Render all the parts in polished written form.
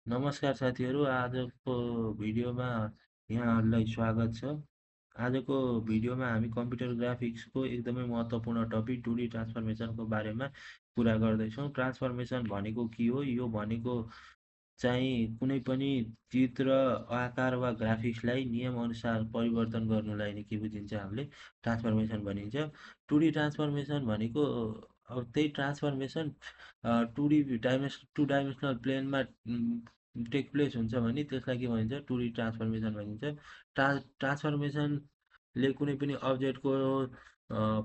नमस्कार साथीहरू, आजको भिडियोमा यहाँहरूलाई स्वागत छ। आजको भिडियोमा हामी कम्प्युटर ग्राफिक्सको एकदमै महत्त्वपूर्ण टपिक 2D ट्रान्सफर्मेसनको बारेमा कुरा गर्दैछौँ। ट्रान्सफर्मेसन भनेको के हो? यो भनेको चाहिँ कुनै पनि चित्र, आकार वा ग्राफिक्सलाई नियमअनुसार परिवर्तन गर्नुलाई नै के बुझिन्छ हामीले ट्रान्सफर्मेसन भनिन्छ। 2D ट्रान्सफर्मेसन भनेको अब त्यही ट्रान्सफर्मेसन 2 डाइमेन्सनल प्लेनमा टेक प्लेस हुन्छ भने त्यसलाई के भनिन्छ? 2D ट्रान्सफर्मेसन भनिन्छ। ट्रान्सफर्मेसनले कुनै पनि अब्जेक्टको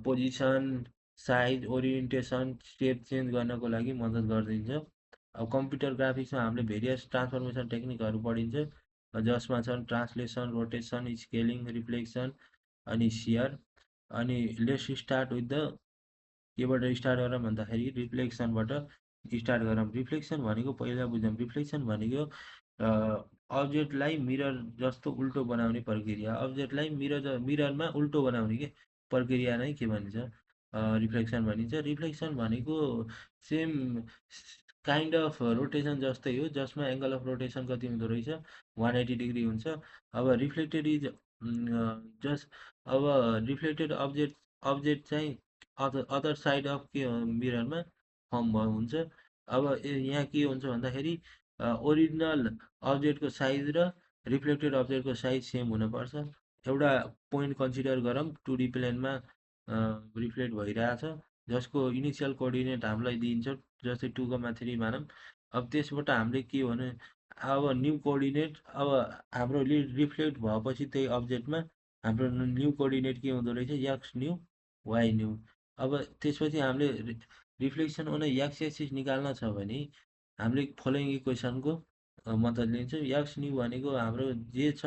position, size, orientation, step change गर्नको लागि मद्दत गरिदिन्छ। अब कम्प्युटर ग्राफिक्समा हामीले भेरियस ट्रान्सफर्मेसन टेक्निकहरू पढिन्छ, जसमा छन् ट्रान्सलेसन, रोटेसन, स्केलिङ, रिफ्लेक्सन अनि सियर। अनि लेट्स स्टार्ट विथ द केबाट स्टार्ट गरौँ भन्दाखेरि रिफ्लेक्सनबाट स्टार्ट गरौँ। रिफ्लेक्सन भनेको पहिला बुझौँ। रिफ्लेक्सन भनेको अब्जेक्टलाई मिरर जस्तो उल्टो बनाउने प्रक्रिया। अब्जेक्टलाई मिररमा उल्टो बनाउने के प्रक्रिया नै के भनिन्छ? रिफ्लेक्सन भनिन्छ। रिफ्लेक्सन भनेको सेम काइन्ड अफ रोटेसन जस्तै हो, जसमा एङ्गल अफ रोटेसन कति हुँदो रहेछ? 180 डिग्री हुन्छ। अब रिफ्लेक्टेड इज जस्ट अब रिफ्लेक्टेड अब्जेक्ट चाहिँ अदर साइड अफ के मिररमा फर्म हुन्छ। अब यहाँ के हुन्छ भन्दाखेरि ओरिजिनल अब्जेक्टको साइज र रिफ्लेक्टेड अब्जेक्टको साइज सेम हुनपर्छ। एउटा पोइन्ट कन्सिडर गरौँ, 2D प्लेनमा रिफ्लेक्ट भइरहेछ, जसको इनिसियल कोअर्डिनेट हामीलाई दिइन्छ, जस्तै 2,3 मानौँ। अब त्यसबाट हामीले के भने अब न्यू कोअर्डिनेट अब हाम्रो रिफ्लेक्ट भएपछि त्यही अब्जेक्टमा हाम्रो न्यू कोअर्डिनेट के हुँदो रहेछ? X new y new. अब त्यसपछि हामीले रिफ्लेक्सन अन एक्स एक्सिस निकाल्न छ भने हामीले फलोइङ इक्वेसनको मद्दत लिन्छौँ। एक्स न्यू भनेको हाम्रो जे छ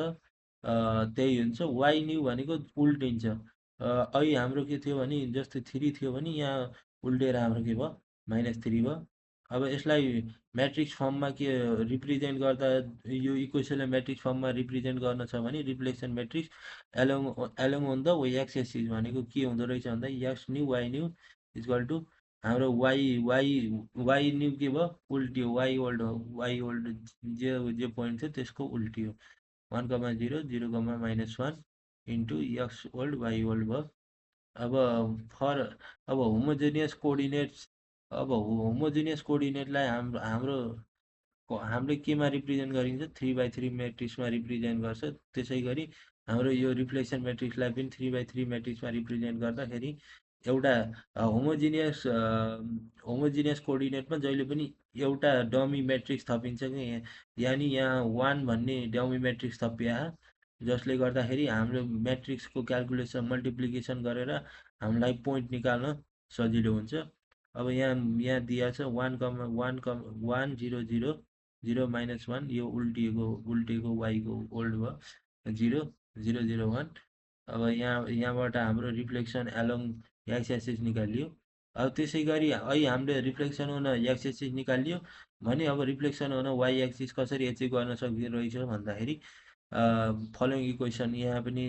त्यही हुन्छ। वाइ न्यू भनेको उल्टिन्छ। अहिले हाम्रो के थियो भने जस्तै 3 थियो भने यहाँ उल्टेर हाम्रो के भयो? -3 भयो। अब यसलाई म्याट्रिक्स फर्ममा के रिप्रेजेन्ट गर्दा यो इक्वेसनलाई म्याट्रिक्स फर्ममा रिप्रेजेन्ट गर्न छ भने reflection matrix along along on the x axis भनेको के हुँदो रहेछ भन्दा x new y new equal to हाम्रो वाइ वाइ वाइ न्यू के भयो? उल्टियो, वाइ ओल्ड हो। वाइ ओल्ड जे जे पोइन्ट थियो त्यसको उल्टी हो। 1,0 0,-1 into x old y old भयो। अब फर अब होमोजेनियस कोअर्डिनेट्स अब होमोजेनियस कोअर्डिनेटलाई हामीले केमा रिप्रेजेन्ट गरिन्छ? 3/3 म्याट्रिक्समा रिप्रेजेन्ट गर्छ। त्यसै गरी हाम्रो यो रिफ्लेक्सन म्याट्रिक्सलाई पनि 3/3 म्याट्रिक्समा रिप्रेजेन्ट गर्दाखेरि एउटा होमोजिनियस होमोजिनियस कोअर्डिनेटमा जहिले पनि एउटा डमी म्याट्रिक्स थपिन्छ कि यानि यहाँ 1 भन्ने डमी म्याट्रिक्स थपिया, जसले गर्दाखेरि हाम्रो म्याट्रिक्सको क्यालकुलेसन मल्टिप्लिकेसन गरेर हामीलाई पोइन्ट निकाल्न सजिलो हुन्छ। अब यहाँ यहाँ दिएको छ 1, 0, 0, 0, -1, यो उल्टिएको वाइको ओल्ड भयो 0, 0, 0, 1। अब यहाँबाट हाम्रो रिफ्लेक्सन एलोङ एक्स एक्सिस निकालियो। अब त्यसै गरी अहिले हामीले रिफ्लेक्सन हुन एक्स एक्सिस निकालियो भने अब रिफ्लेक्सन हुन वाइ एक्सिस कसरी एचिभ गर्न सकिँदो रहेछ भन्दाखेरि फलोइङ इक्वेसन यहाँ पनि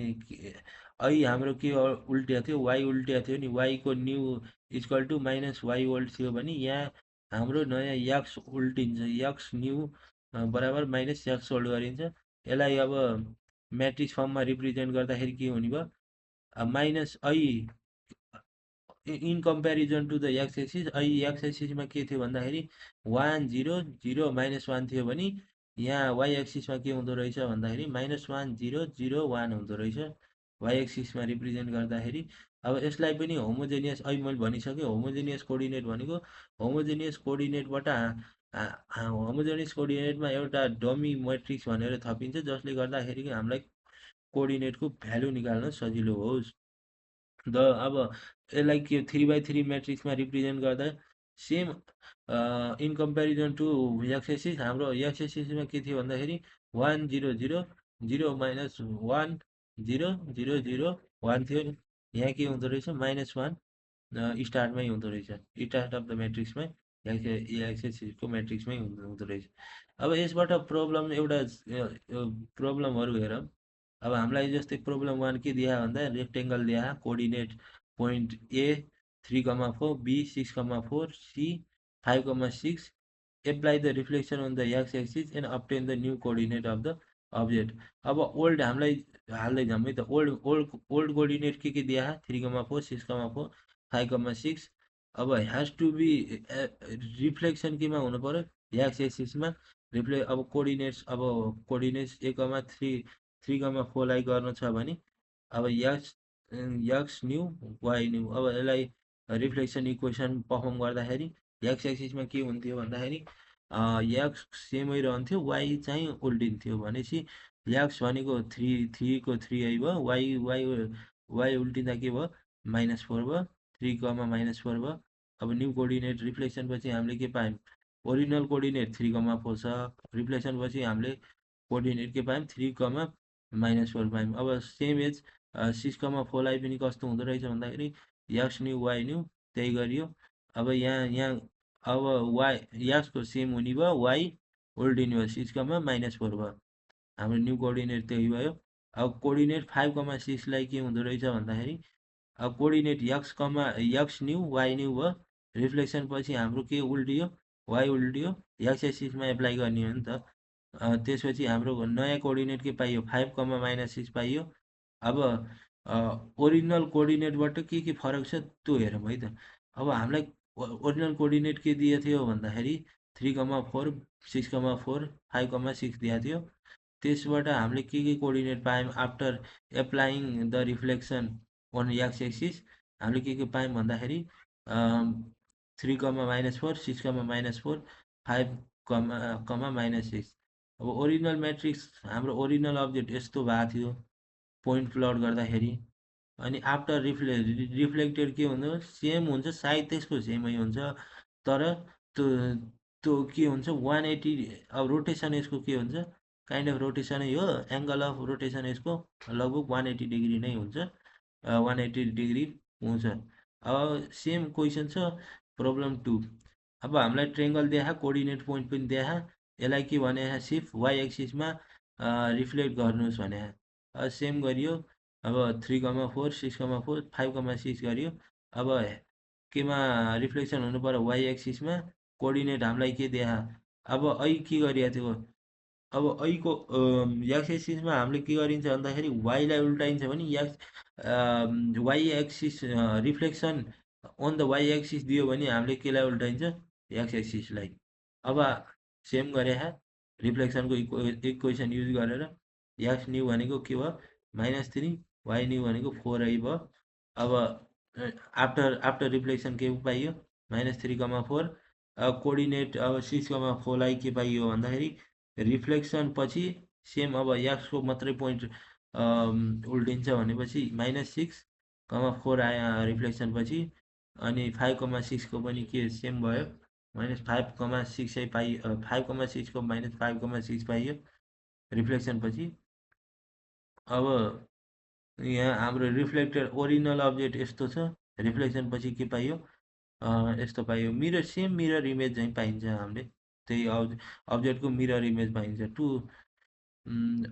अहिले हाम्रो के उल्टिया थियो? वाइ उल्टिया थियो नि। वाइको new equal to -y old थियो भने यहाँ हाम्रो नयाँ एक्स उल्टिन्छ। एक्स न्यू बराबर -एक्स ओल्ड गरिन्छ। यसलाई अब म्याट्रिक्स फर्ममा रिप्रेजेन्ट गर्दाखेरि के हुने भयो? Minus i in comparison to the x axis. I x एक्सिसमा के थियो भन्दाखेरि 1, 0, 0, -1 थियो भने यहाँ वाइ एक्सिसमा के हुँदो रहेछ भन्दाखेरि -1, 0, 0, 1 हुँदो रहेछ वाइ एक्सिसमा रिप्रेजेन्ट गर्दाखेरि। अब यसलाई पनि होमोजेनियस अहिले मैले भनिसकेँ। होमोजेनियस कोअर्डिनेट भनेको होमोजेनियस कोअर्डिनेटबाट होमोजेनियस कोअर्डिनेटमा एउटा डमी म्याट्रिक्स भनेर थपिन्छ, जसले गर्दाखेरि हामीलाई कोअर्डिनेटको भ्यालु निकाल्न सजिलो होस्। अब यसलाई के 3/3 म्याट्रिक्समा रिप्रेजेन्ट गर्दा same in comparison to x axis हाम्रो एक्स एक्सिसमा के थियो भन्दाखेरि 1, 0, 0, 0, -1, 0, 0, 0, 1 थियो नि। यहाँ के हुँदो रहेछ? -1 स्टार्टमै हुँदो रहेछ। स्टार्ट अफ द म्याट्रिक्समै एक्स एक्सिसको म्याट्रिक्समै हुँदो रहेछ। अब यसबाट एउटा प्रब्लमहरू हेरौँ। अब हामीलाई जस्तै प्रब्लम 1 के दिया भन्दा रेक्टेङ्गल दिया, coordinate point A 3,4, B 6,4, C 5,6 apply the reflection on the x-axis and obtain the new coordinate of the object. अब ओल्ड हामीलाई हाल्दैछौँ है त ओल्ड कोअर्डिनेट के दिया है 3,4 6,4 5,6 अब हेज टु बी रिफ्लेक्सन केमा हुनु पर्यो एक्स एक्सिसमा अब कोअर्डिनेट्स 3,4लाई गर्नु छ भने अब एक्स न्यू वाइ न्यू अब यसलाई रिफ्लेक्सन इक्वेसन पर्फर्म गर्दाखेरि एक्स एक्सिसमा के हुन्थ्यो भन्दाखेरि एक्स सेमै रहन्थ्यो वाइ चाहिँ उल्टिन्थ्यो भनेपछि एक्स भनेको 3 3 भयो वाइ उल्टिँदा के भयो -4 भयो 3,-4 भयो अब न्यू कोअर्डिनेट रिफ्लेक्सन पछि हामीले के पायौँ ओरिजिनल कोअर्डिनेट 3,4 छ रिफ्लेक्सन पछि हामीले कोअर्डिनेट के पायौँ 3,-4 पायौँ अब सेम एज 6,4लाई पनि कस्तो हुँदो रहेछ भन्दाखेरि एक्स न्यू वाइ न्यू त्यही गरियो अब यहाँ अब वाइ एक्सको सेम हुने भयो वाइ उल्टिने भयो 6,-4 भयो हाम्रो न्यू कोअर्डिनेट त्यही भयो अब कोअर्डिनेट 5,6लाई के हुँदो रहेछ भन्दाखेरि अब coordinate x new y new भयो रिफ्लेक्सन पछि हाम्रो के उल्टियो वाइ उल्टियो एक्स एक्सिसमा एप्लाई गर्ने हो नि त त्यसपछि हाम्रो नयाँ कोअर्डिनेट के पाइयो 5,-6 पाइयो अब ओरिजिनल कोअर्डिनेटबाट के फरक छ त्यो हेरौँ है त अब हामीलाई ओरिजिनल कोअर्डिनेट के दिएको थियो भन्दाखेरि 3,4 6,4 5,6 दिएको थियो त्यसबाट हामीले के कोअर्डिनेट पायौँ after applying the reflection on x axis हामीले के पायौँ भन्दाखेरि 3,-4 6,-4 5,-6 अब ओरिजिनल म्याट्रिक्स हाम्रो ओरिजिनल अब्जेक्ट यस्तो भएको थियो पोइन्ट प्लट गर्दाखेरि अनि आफ्टर रिफ्लेक्टेड के हुँदो सेम हुन्छ सायद त्यसको सेमै हुन्छ तर त्यो त्यो के हुन्छ 180 अब रोटेसन यसको के हुन्छ काइन्ड अफ रोटेसनै हो एङ्गल अफ रोटेसन यसको लगभग 180 डिग्री नै हुन्छ 180 डिग्री हुन्छ अब सेम क्वेसन छ प्रब्लम 2 अब हामीलाई ट्रेङ्गल देखा कोअर्डिनेट पोइन्ट पनि देखा यसलाई के भने सिफ्ट वाइ एक्सिसमा रिफ्लेक्ट गर्नुहोस् भने सेम गरियो अब 3,4 6,4 5,6 गरियो अब केमा रिफ्लेक्सन हुनु पर्यो वाइ एक्सिसमा कोअर्डिनेट हामीलाई के देखा अब के गरिएको थियो अब ऐको एक्स एक्सिसमा हामीले के गरिन्छ भन्दाखेरि वाइलाई उल्टाइन्छ भने y axis reflection on the y axis दियो भने हामीले केलाई उल्टाइन्छ एक्स एक्सिसलाई अब सेम गरे रिफ्लेक्सनको इक्वेसन युज गरेर एक्स न्यू भनेको के भयो -3 वाइ न्यू भनेको 4 भयो अब आफ्टर रिफ्लेक्सन के पाइयो -3,4 कोअर्डिनेट अब 6,4लाई के पाइयो भन्दाखेरि रिफ्लेक्सन पछि सेम अब एक्सको मात्रै पोइन्ट उल्टिन्छ भनेपछि -6,4 आयो रिफ्लेक्सन पछि अनि 5,6को पनि के सेम भयो -5,6 पाइयो 5,6को -5,6 पाइयो रिफ्लेक्सन पछि अब यहाँ हाम्रो रिफ्लेक्टेड ओरिजिनल अब्जेक्ट यस्तो छ रिफ्लेक्सन पछि के पाइयो यस्तो पाइयो मिरर सेम मिरर इमेज चाहिँ पाइन्छ हामीले त्यही अब्जेक्टको मिरर इमेज पाइन्छ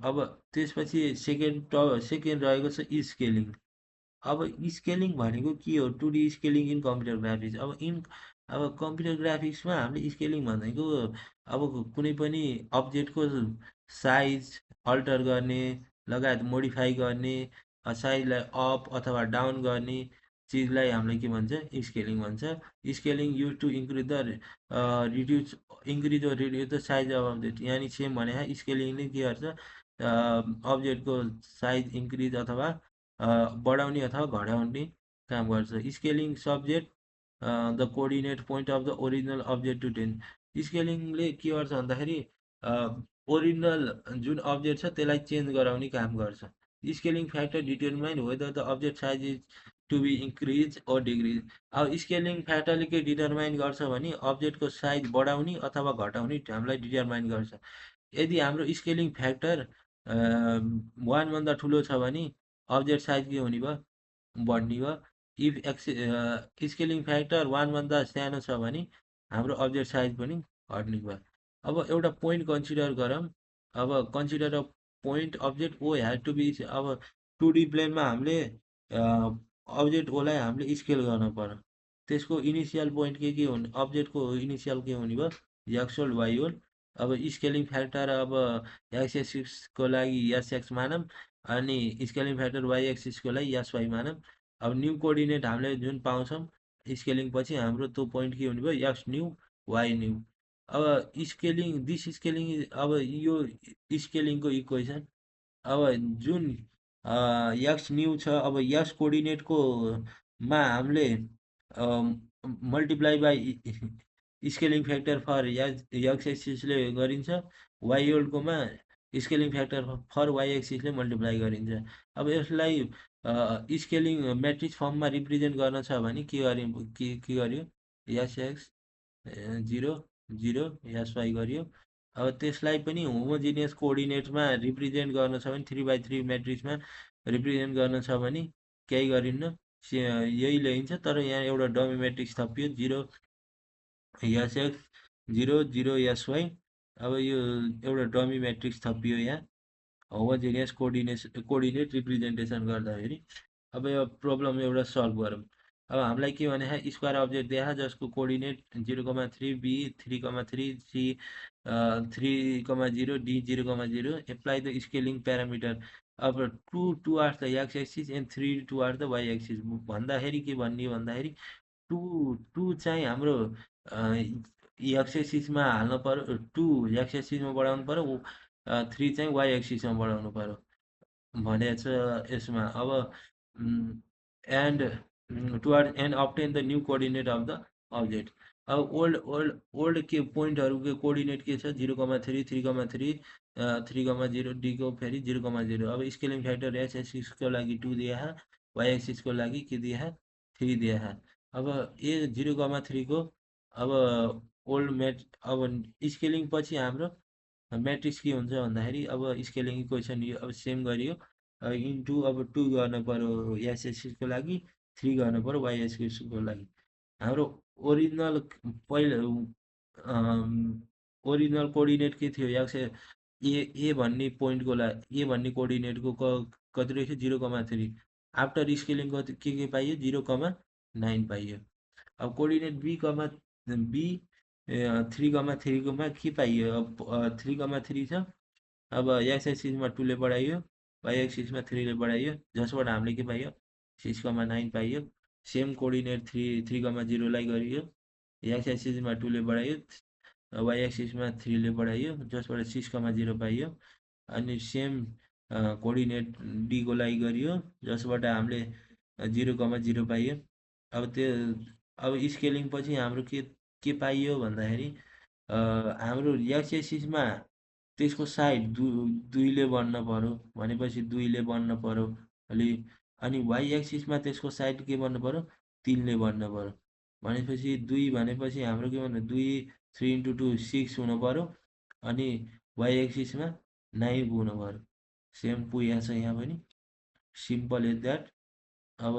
अब त्यसपछि सेकेन्ड रहेको छ स्केलिङ अब स्केलिङ भनेको के हो 2D scaling in computer graphics अब कम्प्युटर ग्राफिक्समा हामीले स्केलिङ भनेको अब कुनै पनि अब्जेक्टको साइज अल्टर गर्ने लगायत मोडिफाई गर्ने साइजलाई अप अथवा डाउन गर्ने चिजलाई हामीले के भन्छ स्केलिङ भन्छ scaling use to increase the reduce increase the reduce the size of object यानि सेम भने स्केलिङले के गर्छ अब्जेक्टको साइज इन्क्रिज अथवा बढाउने अथवा घटाउने काम गर्छ scaling subject the coordinate point of the original object to 10 स्केलिङले के गर्छ भन्दाखेरि ओरिजिनल जुन अब्जेक्ट छ त्यसलाई चेन्ज गराउने काम गर्छ scaling factor determine whether the object size is to be increase or decrease अब स्केलिङ फ्याक्टरले के डिटरमाइन गर्छ भने अब्जेक्टको साइज बढाउने अथवा घटाउने हामीलाई डिटरमाइन गर्छ यदि हाम्रो स्केलिङ फ्याक्टर 1 भन्दा ठुलो छ भने अब्जेक्ट साइज के हुने भयो बढ्ने भयो इफ स्केलिङ फ्याक्टर 1 भन्दा सानो छ भने हाम्रो अब्जेक्ट साइज पनि घट्ने भयो अब एउटा पोइन्ट कन्सिडर गरौँ अब consider a point object O has to be अब 2D प्लेनमा हामीले अब्जेक्ट ओलाई हामीले स्केल गर्न पर्यो त्यसको इनिसियल पोइन्ट के हुने अब्जेक्टको इनिसियल के हुने भयो एक्स होल वाइ होल। अब स्केलिङ फ्याक्टर अब एक्स एक्सिसको लागि एसएक्स मानौँ, अनि स्केलिङ फ्याक्टर वाइ एक्सिसको लागि एसवाई मानौँ। अब न्यू कोअर्डिनेट हामीले जुन पाउँछौँ स्केलिङ पछि हाम्रो त्यो पोइन्ट के हुने भयो, एक्स न्यू वाइ न्यू। अब स्केलिङ दिस स्केलिङ अब यो स्केलिङको इक्वेसन अब जुन एक्स न्यू छ, अब एक्स कोअर्डिनेटको मा हामीले multiply by scaling factor for x एक्सिसले गरिन्छ, वाइ होल्डकोमा स्केलिङ फ्याक्टर फर वाइ एक्सिसले मल्टिप्लाई गरिन्छ। अब यसलाई स्केलिङ म्याट्रिक्स फर्ममा रिप्रेजेन्ट गर्न छ भने के गर्यो, के गर्यो, एसएक्स 0 0 एसवाई गरियो। अब त्यसलाई पनि होमोजिनियस कोअर्डिनेटमा रिप्रेजेन्ट गर्न छ भने 3/3 म्याट्रिक्समा रिप्रेजेन्ट गर्न छ भने केही गरिन्न, यही ल्याइन्छ। तर यहाँ एउटा डमी म्याट्रिक्स थपियो 0 एसएक्स 0 0 एसवाई। अब यो एउटा डमी म्याट्रिक्स थपियो यहाँ होमोजेनियस कोअर्डिनेट रिप्रेजेन्टेसन गर्दाखेरि। अब यो प्रब्लम एउटा सल्भ गरौँ। अब हामीलाई के भने स्क्वायर अब्जेक्ट देखा जसको coordinate 0,3 B 3,3 C 3,0 D 0,0 apply the scaling parameter. अब 2 towards the x axis and 3 towards the y axis भन्दाखेरि के भन्ने भन्दाखेरि 2 2 चाहिँ हाम्रो एक्स एक्सिसमा हाल्नु पऱ्यो, 2 एक्स एक्सिसमा बढाउनु पऱ्यो, 3 चाहिँ वाइ एक्सिसमा बढाउनु पऱ्यो भनेको छ यसमा। अब and toward and obtain the new coordinate of the object. अब ओल्ड के पोइन्टहरूको कोअर्डिनेट के छ, 0,3 3,3 3,0 डीको फेरि 0,0। अब स्केलिङ फ्याक्टर एक्स एक्सिसको लागि 2 दिया, वाइ एक्सिसको लागि के दिया, 3 दिया। अब ए 0,3 को अब ओल्ड म्याट अब स्केलिङ पछि हाम्रो म्याट्रिक्स के हुन्छ भन्दाखेरि अब स्केलिङ इक्वेसन यो अब सेम गरियो, इन्टु अब 2 गर्नु पऱ्यो एक्स एक्सिसको लागि, 3 गर्नु पऱ्यो वाइ एक्सिसको लागि। हाम्रो ओरिजिनल पहिला ओरिजिनल कोअर्डिनेट के थियो, एक्स ए भन्ने पोइन्टको लागि ए भन्ने कोअर्डिनेटको कति रहेछ, 0,3। आफ्टर स्केलिङ के पाइयो, 0,9 पाइयो। अब कोअर्डिनेट बी 3,3कोमा के पाइयो, अब 3,3 छ। अब एक्स एक्सिसमा 2ले बढाइयो, वाइ एक्सिसमा 3ले बढाइयो, जसबाट हामीले के पाइयो, 6,9 पाइयो। सेम कोअर्डिनेट 3,0लाई गरियो, एक्स एक्सिसमा 2ले बढाइयो, वाइ एक्सिसमा 3ले बढाइयो, जसबाट 6,0 पाइयो। अनि सेम कोअर्डिनेट डीको लागि गरियो, जसबाट हामीले 0,0 पाइयो। अब त्यो अब स्केलिङ पछि हाम्रो के पाइयो भन्दाखेरि हाम्रो एक्स एक्सिसमा त्यसको साइड दुईले बढ्न पऱ्यो भनेपछि 2ले बढ्न पऱ्यो अलि। अनि वाइ एक्सिसमा त्यसको साइड के बढ्नु पऱ्यो, 3ले बढ्न पऱ्यो भनेपछि 2 भनेपछि हाम्रो के भन्नु, 2 3 इन्टु 2 6 हुनु पऱ्यो। अनि वाइ एक्सिसमा 9 पुग्नु पऱ्यो। सेम पुगेको छ यहाँ पनि, सिम्पल इज द्याट। अब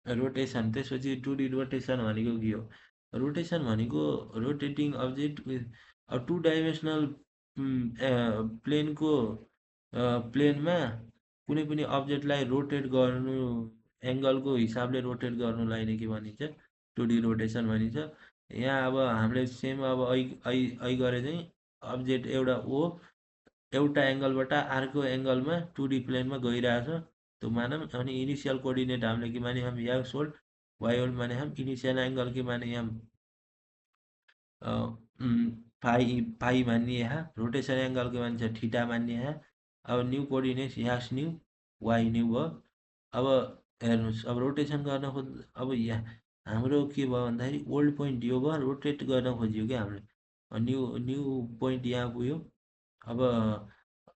रोटेसन, त्यसपछि 2D रोटेसन भनेको के हो, रोटेसन भनेको रोटेटिङ अब्जेक्ट अब 2 डाइमेन्सनल प्लेनको प्लेनमा कुनै पनि अब्जेक्टलाई रोटेट गर्नु, एङ्गलको हिसाबले रोटेट गर्नुलाई नै के भनिन्छ, 2D रोटेसन भनिन्छ। यहाँ अब हामीले सेम अब ऐ गरे चाहिँ अब्जेक्ट एउटा एङ्गलबाट अर्को एङ्गलमा 2D प्लेनमा गइरहेछ त्यो मानौँ। अनि इनिसियल कोअर्डिनेट हामीले के माने, हम एक्स होल्ड वाइ होल्ड माने हम इनिसियल एङ्गल के माने हम फाई मान्ने यहाँ, रोटेसन एङ्गल के मान्छ थीटा मान्ने यहाँ। अब new coordinate x new y new भयो। अब हेर्नुहोस्, अब रोटेसन गर्न अब यहाँ हाम्रो के भयो भन्दाखेरि ओल्ड पोइन्ट यो भयो, रोटेट गर्न खोज्यो क्या हामीले, न्यू न्यू पोइन्ट यहाँ पुग्यो।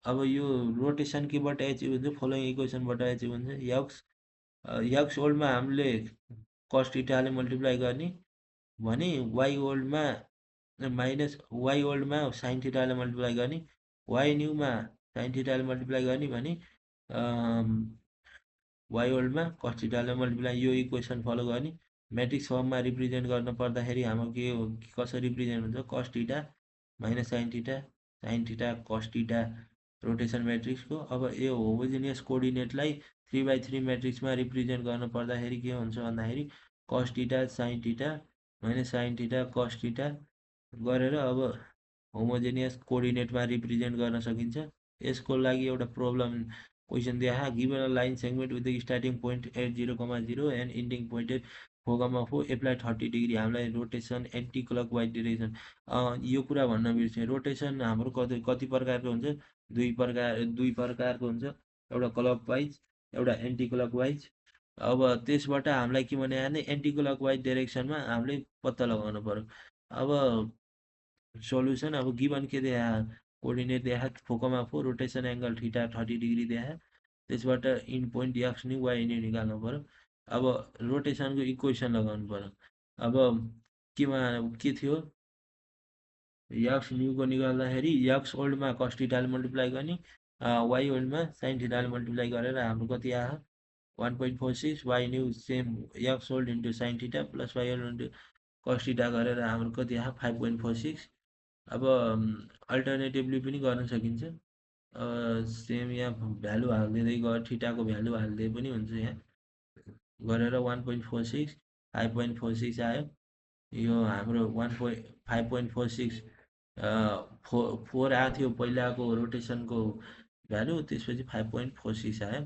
अब यो रोटेसन केबाट एचिभ हुन्छ, फलोइङ इक्वेसनबाट एचिभ हुन्छ। एक्स होल्डमा हामीले कस थीटाले मल्टिप्लाई गर्ने भने वाइ होल्डमा माइनस वाइ होल्डमा साइन थीटाले मल्टिप्लाई गर्ने, वाइ न्यूमा साइन थीटाले मल्टिप्लाई गर्ने भने वाइ होल्डमा कस थीटाले मल्टिप्लाई, यो इक्वेसन फलो गर्ने। म्याट्रिक्स फर्ममा रिप्रेजेन्ट गर्न पर्दाखेरि हाम्रो के हो, कसरी रिप्रेजेन्ट हुन्छ, cos theta minus sine theta cos theta rotation म्याट्रिक्सको। अब यो होमोजिनियस कोअर्डिनेटलाई 3/3 म्याट्रिक्समा रिप्रेजेन्ट गर्न पर्दाखेरि के हुन्छ भन्दाखेरि cos theta sine theta minus sine theta cos theta गरेर अब होमोजेनियस कोअर्डिनेटमा रिप्रेजेन्ट गर्न सकिन्छ। यसको लागि एउटा प्रब्लम क्वेसन दिए given a line segment with the starting point at 0,0 and ending point at 4,4 apply 30 degree हामीलाई rotation anticlockwise direction. यो कुरा भन्न बिर्सेँ, रोटेसन हाम्रो कति कति प्रकारको हुन्छ, दुई प्रकारको हुन्छ, एउटा क्लक वाइज एउटा एन्टी क्लक वाइज। अब त्यसबाट हामीलाई के भने भने एन्टी क्लक वाइज डिरेक्सनमा हामीले पत्ता लगाउनु पर्यो। अब सोल्युसन अब गिभन के दिया कोअर्डिनेट दिया 4,4 रोटेसन एङ्गल थीटा 30 डिग्री दिया त्यसबाट in point x new y new निकाल्नु पर्यो। अब रोटेसनको इक्वेसन लगाउनु पर्यो। अब केमा के थियो, एक्स न्यूको निकाल्दाखेरि एक्स ओल्डमा कस थीटाले मल्टिप्लाई गर्ने, वाइ ओल्डमा साइन थीटाले मल्टिप्लाई गरेर हाम्रो कति आयो 1.46, y new same x old into sine theta plus y old into cos theta गरेर हाम्रो कति आयो 5.46। अब अल्टरनेटिभली पनि गर्न सकिन्छ, सेम यहाँ भ्यालु हालिदिँदै गयो, थीटाको भ्यालु हालिदिए पनि हुन्छ। यहाँ गरेर 1.46 5.46 आयो। यो हाम्रो 5.46 4 आएको थियो पहिलाको रोटेसनको भ्यालु, त्यसपछि 5.46 आयो।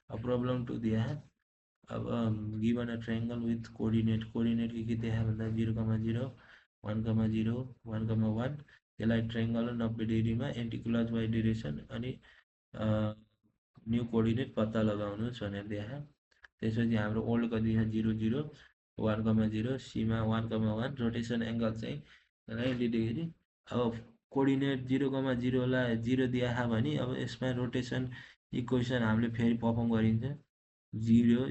अब प्रब्लम 2 दिया है। अब given a triangle with coordinate के दिया भन्दा 0,0 1,0 1,1 त्यसलाई ट्रायंगल 90 डिग्रीमा एन्टी क्लक वाइज डिरेक्सन अनि न्यू कोअर्डिनेट पत्ता लगाउनुहोस् भनेर दिया। त्यसपछि हाम्रो ओल्ड कति छ 0 0 1,0 सीमा 1,1 रोटेसन एङ्गल चाहिँ 90 डिग्री। अब कोअर्डिनेट 0,0 लाई 0 दिया भने अब यसमा रोटेसन इक्वेसन हामीले फेरि पर्फर्म गरिन्छ। 0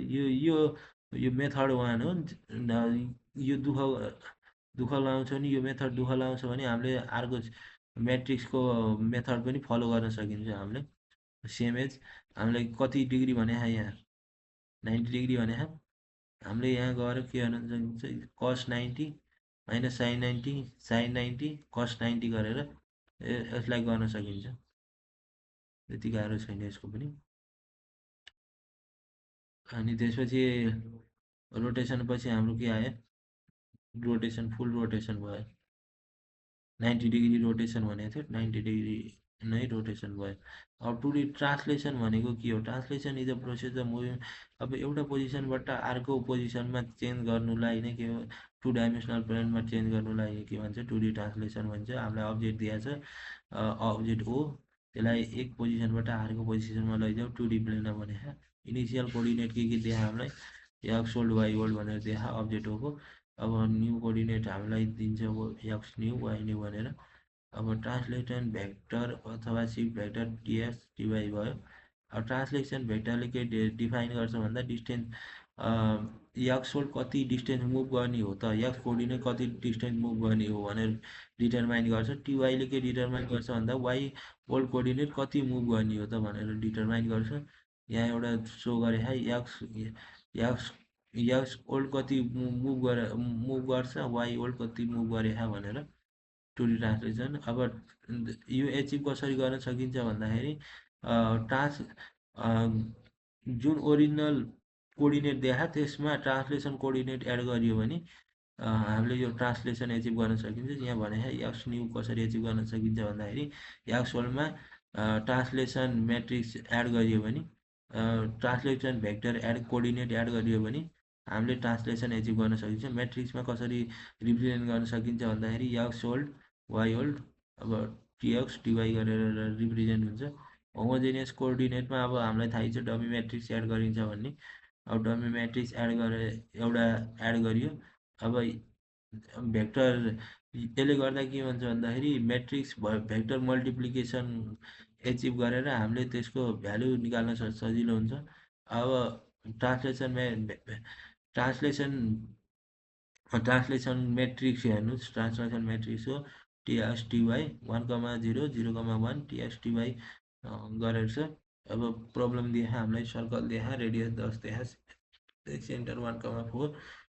यो मेथड 1 हो। यो दुःख लाउँछ नि, यो मेथड दुःख लाउँछ भने हामीले अर्को म्याट्रिक्सको मेथड पनि फलो गर्न सकिन्छ। हामीले सेम एज हामीले कति डिग्री भने यहाँ 90 डिग्री भने हामीले यहाँ गएर के गर्न सकिन्छ, कस 90 माइनस साइन 90 साइन 90 कस 90 गरेर यसलाई गर्न सकिन्छ। त्यति गाह्रो छैन यसको पनि। अनि त्यसपछि रोटेसन पछि हाम्रो के आयो, रोटेसन फुल रोटेसन भयो, 90 डिग्री रोटेसन भनेको थियो, 90 डिग्री नै रोटेसन भयो। अब 2D ट्रान्सलेसन भनेको के हो, translation is a process of moving. अब एउटा पोजिसनबाट अर्को पोजिसनमा चेन्ज गर्नुलाई नै के हो, 2 डाइमेन्सनल प्लेनमा चेन्ज गर्नुलाई के भन्छ 2D ट्रान्सलेसन भन्छ। हामीलाई अब्जेक्ट दिएको छ, अब्जेक्ट ओ, त्यसलाई एक पोजिसनबाट अर्को पोजिसनमा लैजाऊ 2D प्लेनमा भने इनिसियल कोअर्डिनेट के दिए हामीलाई एक्स ओल्ड वाइ ओल्ड भनेर दिए अब्जेक्ट ओको। अब न्यू कोअर्डिनेट हामीलाई दिन्छ एक्स न्यू वाइ न्यू भनेर। अब ट्रान्सलेसन भेक्टर अथवा सिफ्ट भेक्टर टिएस टिवाई भयो। अब ट्रान्सलेसन भेक्टरले के डिफाइन गर्छ भन्दा डिस्टेन्स, एक्स ओल्ड कति डिस्टेन्स मुभ गर्ने हो त, एक्स कोअर्डिनेट कति डिस्टेन्स मुभ गर्ने हो भनेर डिटरमाइन गर्छ। टिवाईले के डिटरमाइन गर्छ भन्दा वाइ ओल्ड कोअर्डिनेट कति मुभ गर्ने हो त भनेर डिटरमाइन गर्छ। यहाँ एउटा सो गरे एक्स एक्स एक्स ओल्ड कति मुभ गर्छ, वाइ ओल्ड कति मुभ गरे भनेर 2D ट्रान्सलेसन। अब यो एचिभ कसरी गर्न सकिन्छ भन्दाखेरि जुन ओरिजिनल कोअर्डिनेट देखा त्यसमा ट्रान्सलेसन कोअर्डिनेट एड गरियो भने हामीले यो ट्रान्सलेसन एचिभ गर्न सकिन्छ। यहाँ भने एक्स न्यू कसरी एचिभ गर्न सकिन्छ भन्दाखेरि एक्स ओल्डमा ट्रान्सलेसन म्याट्रिक्स एड गरियो भने, translation vector add coordinate add गरियो भने हामीले ट्रान्सलेसन एचिभ गर्न सकिन्छ। म्याट्रिक्समा कसरी रिप्रेजेन्ट गर्न सकिन्छ भन्दाखेरि एक्स ओल्ड वाइ ओल्ड अब टिएक्स टिवाई गरेर रिप्रेजेन्ट हुन्छ। होमोजेनियस कोअर्डिनेटमा अब हामीलाई थाहै छ डमी म्याट्रिक्स एड गरिन्छ भन्ने। अब डमी म्याट्रिक्स एड गरेर एउटा एड गरियो। अब भेक्टर यसले गर्दा के भन्छ भन्दाखेरि म्याट्रिक्स भेक्टर मल्टिप्लिकेसन एचिभ गरेर हामीले त्यसको भ्यालु निकाल्न सजिलो हुन्छ। अब ट्रान्सलेसन म्याट्रिक्स हेर्नुहोस्, ट्रान्सलेसन म्याट्रिक्स हो टिएस टिवाई 1,0 0,1 टिएस टिवाई गरेर छ। अब प्रब्लम दिए हामीलाई सर्कल दिए रेडियस 10 दिए centre 1,4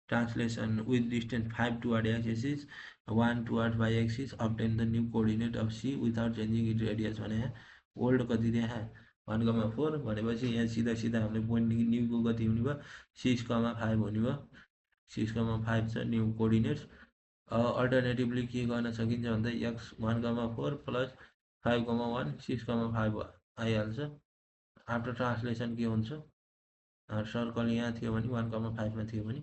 translation with distance 5 toward x axis 1 toward y axis obtain the new coordinate of C without changing it radius भने ओल्ड कति दिए 1,4 भनेपछि यहाँ सिधा सिधा हामीले पोइन्ट न्यूको कति हुने भयो 6,5 हुने भयो। 6,5 छ न्यू कोअर्डिनेट्स। अल्टरनेटिभली के गर्न सकिन्छ भन्दा एक्स 1,4 प्लस 5,1 6,5 आइहाल्छ। आफ्टर ट्रान्सलेसन के हुन्छ, सर्कल यहाँ थियो भने 1,5मा थियो भने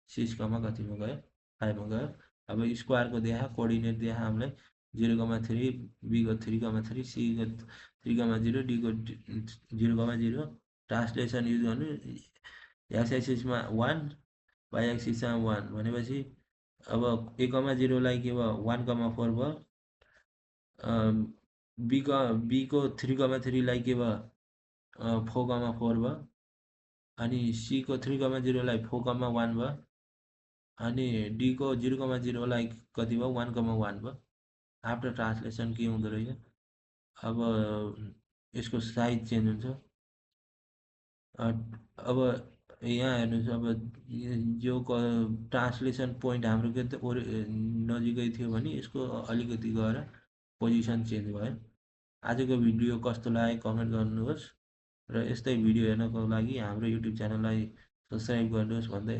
6, कतिमा गयो 5मा गयो। अब स्क्वायरको देखा कोअर्डिनेट देखा हामीलाई 0,3 बीको 3,3 सीको 3,0 डीको 0,0 ट्रान्सलेसन युज गर्नु एक्स एक्सिसमा 1 वाइ एक्सिसमा 1 भनेपछि अब a,0लाई के भयो 1,4 भयो, बीको 3,3लाई के भयो 4,4 भयो, अनि सीको 3,0लाई 4,1 भयो, अनि डीको 0,0लाई कति भयो 1,1 भयो। आफ्टर ट्रान्सलेसन के हुँदो रहेछ, अब यसको साइज चेन्ज हुन्छ। अब यहाँ हेर्नुहोस्, अब यो ट्रान्सलेसन पोइन्ट हाम्रो के त नजिकै थियो भने यसको अलिकति गएर पोजिसन चेन्ज भयो। आजको भिडियो कस्तो लाग्यो कमेन्ट गर्नुहोस् र यस्तै भिडियो हेर्नको लागि हाम्रो युट्युब च्यानललाई सब्सक्राइब गर्नुहोस् भन्दै